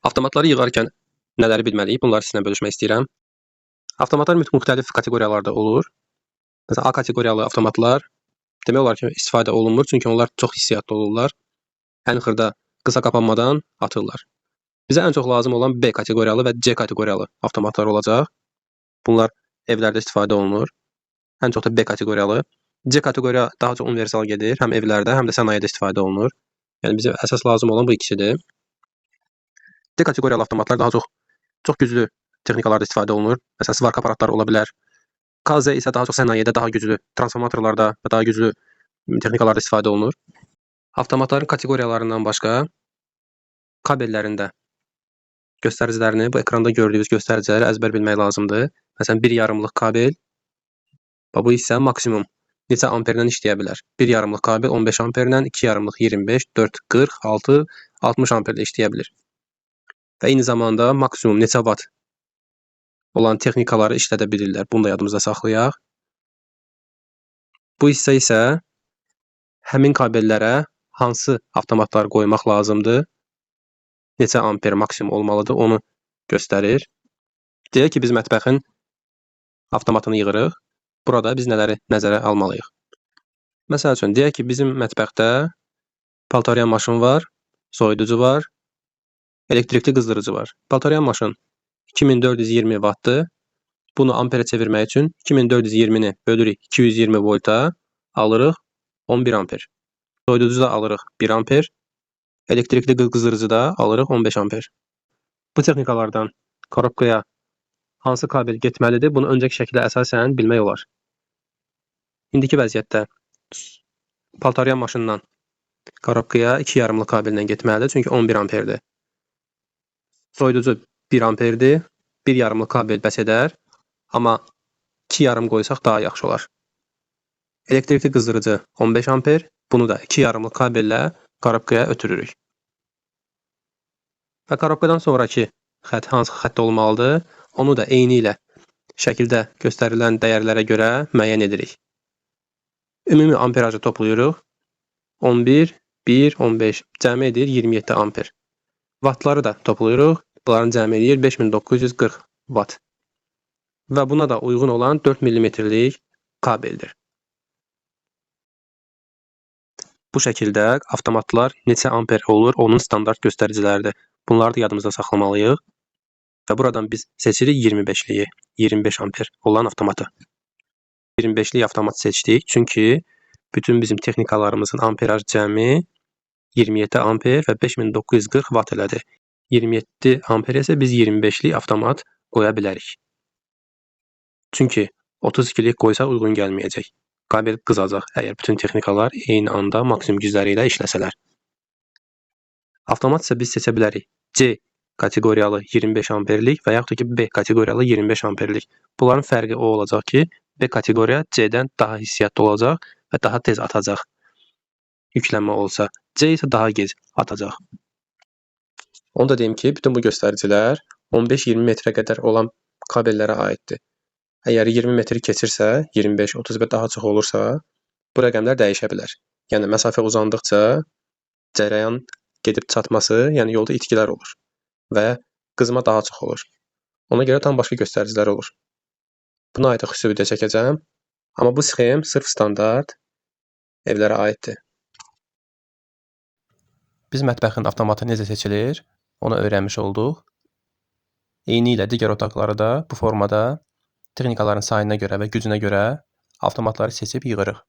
Avtomatları yığarkən nələri bilməliyik? Bunları sizinlə bölüşmək istəyirəm. Avtomatlar müxtəlif kateqoriyalarda olur. Məsələn, A kateqoriyalı avtomatlar demək olar ki, istifadə olunmur, çünki onlar çox hissiyatlı olurlar. Ən xırda qısa qapanmadan atırlar. Bizə ən çox lazım olan B kateqoriyalı və C kateqoriyalı avtomatlar olacaq. Bunlar evlərdə istifadə olunur. Ən çox da B kateqoriyalı. C kateqoriya daha çox universal gedir. Həm evlərdə, həm də sənayedə istifadə olunur. Yəni bizə əsas lazım olan bu ikisidir. D kateqoriyalı avtomatlar daha çox güclü texnikalarda istifadə olunur. Məsələn, svarka aparatları ola bilər. KZ isə daha çox sənayedə daha güclü transformatorlarda və daha güclü texnikalarda istifadə olunur. Avtomatların kateqoriyalarından başqa kabellərində göstəricilərini, bu ekranda gördüyünüz göstəriciləri əzbər bilmək lazımdır. Məsələn, 1 yarımlıq kabel, bax bu hissə maksimum neçə amperlə işləyə bilər. 1 yarımlıq kabel 15 amperlə, 2 yarımlıq 25, 4, 40, 6, 60 amperlə işləyə bilir. Və eyni zamanda maksimum neçə vat olan texnikaları işlədə bilirlər. Bunu da yadımızda saxlayaq. Bu hissə isə həmin kabellərə hansı avtomatlar qoymaq lazımdır, neçə amper maksimum olmalıdır, onu göstərir. Deyək ki, biz mətbəxin avtomatını yığırıq. Burada biz nələri nəzərə almalıyıq? Məsəl üçün, deyək ki, bizim mətbəxdə paltaryan maşın var, soyuducu var, elektrikli qızdırıcı var. Paltaryan maşın 2420 wattdır. Bunu amperə çevirmək üçün 2420-ni bölürük 220 volta, alırıq 11 amper. Soyuducu da alırıq 1 amper. Elektrikli qızdırıcı da alırıq 15 amper. Bu texnikalardan korobkaya hansı kabel getməlidir, bunu öncəki şəklə əsasən bilmək olar. İndiki vəziyyətdə paltaryan maşından korobkaya 2 yarımlıq kabellə getməlidir, çünki 11 amperdir. Soyuducu 1 amperdir, 1 yarımlıq kabel bəs edər, amma 2 yarım qoysaq daha yaxşı olar. Elektrikli qızdırıcı 15 amper, bunu da 2 yarımlıq kabellə korobkaya ötürürük. Və korobkadan sonrakı xətt hansı xəttdə olmalıdır, onu da eyni ilə şəkildə göstərilən dəyərlərə görə müəyyən edirik. Ümumi amperajı toplayırıq. 11, 1, 15 cəmi edir 27 amper. Vatları da toplayırıq. Bunların cəmi edir 5940 vat. Və buna da uyğun olan 4 millimetrlik kabeldir. Bu şəkildə avtomatlar neçə amper olur, onun standart göstəriciləridir. Bunları da yadımızda saxlamalıyıq. Və buradan biz seçirik 25-liyi, 25 amper olan avtomatı. 25-lik avtomat seçdik, çünki bütün bizim texnikalarımızın amperaj cəmi 27 amper və 5940 vat elədi. 27 amper isə biz 25-lik avtomat qoya bilərik. Çünki 32-lik qoysaq uyğun gəlməyəcək. Kabel qızacaq, əgər bütün texnikalar eyni anda maksimum gücləri ilə işləsələr. Avtomat isə biz seçə bilərik. C kateqoriyalı 25 amperlik və yaxud da ki, B kateqoriyalı 25 amperlik. Bunların fərqi o olacaq ki, B kateqoriya C-dən daha hissiyatlı olacaq və daha tez atacaq. Yüklənmə olsa, C isə daha gec atacaq. Onu da deyim ki, bütün bu göstəricilər 15-20 metrə qədər olan kabellərə aiddir. Əgər 20 metri keçirsə, 25, 30 və daha çox olursa, bu rəqəmlər dəyişə bilər. Yəni məsafə uzandıqca cərəyan gedib çatması, yəni yolda itkilər olur və qızma daha çox olur. Ona görə tam başqa göstəricilər olur. Buna aid xüsusi video çəkəcəm. Amma bu sxem sırf standart evlərə aiddir. Biz mətbəxin avtomatı necə seçilir, onu öyrənmiş olduq. Eyni ilə digər otaqları da bu formada texnikaların sayına görə və gücünə görə avtomatları seçib yığırıq.